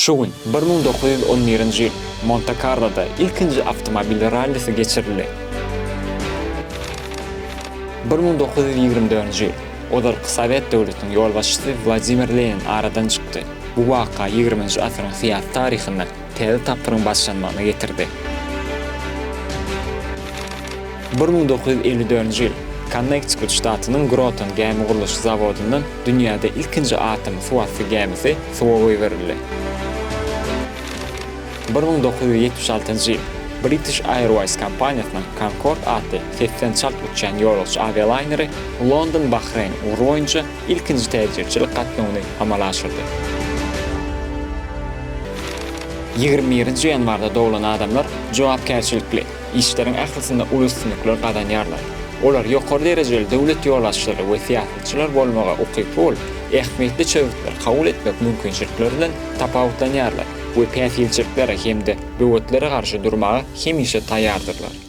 Şu gün, 1911-nji ýyl, Monte-Karloda ilkinji awtomobil rallisi geçirildi. 1924-nji ýyl, ozalky sowet döwletiniň ýolbaşçysy Wladimir Lenin aradan çykdy. Bu waka ýigriminji asyryň syýasy taryhynda täze tapgyryň başlanmagyna getirdi. 1954-nji ýyl, Konnektikut ştatynyň Groton gämi gurluşyk zawodyndan dünýäde ilkinji atom suwasty gämisi suwa goýberildi. 1976-njy ýyl, British Airways kompaniýasynyň Concorde atly sesden çalt uçýan ýolagçy awialaýneri London-Bahreýn ugry boýunça ilkinji täjirçilik gatnawyny amala aşyrdy. 21-nji ýanwarda doglan adamlar jogapkärçilikli, işleriň ählisinde uly üstünlikler gazanýarlar. Olar ýokary derejeli döwlet ýolbaşçylary we syýasatçylar bolmaga ukyply bolup, ähmiýetli çözgütleri kabul etmek mümkinçilikleri bilen tapawutlanýarlar we päsgelçiliklere hem-de böwetlere garşy durmaga hemişe taýýardyrlar.